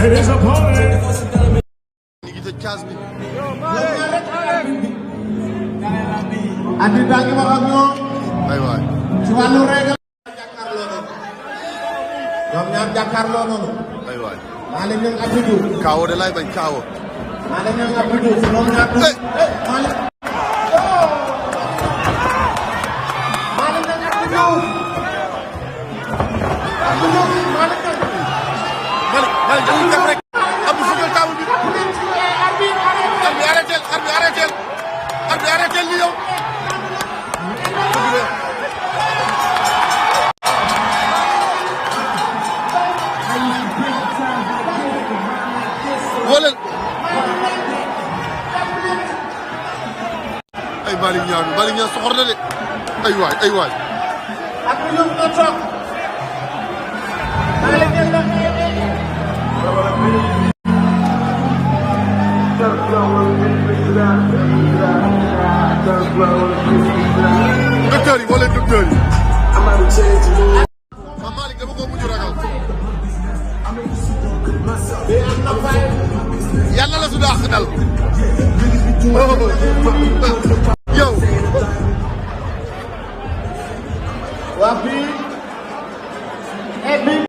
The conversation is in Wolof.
And his opponent. ñu ngi tëj kaas bi. Habib baa ngi wax ak ñoom. aywa. ci wàllu régal. ñoom ñaar jàkkaarloo noonu. aywa. maa leen ñoom Abdou Diouf. Kaawo de laay bañ Kaawo. maa leen ñoom Abdou Diouf ñoom ñaar. maa leen. maa leen ñoom Abdou Diouf. Abdou Diouf maa leen ñoom. Malick dañuy def rek. Abdou fëgal table bi. arrêté li yow. wala. ay Malick Niang soxor na de. ay waay. Abdou Diouf na toog. docteur yi wala docteur yi. Mame Malick dama ko mujj ragal. yàlla la su daax dal.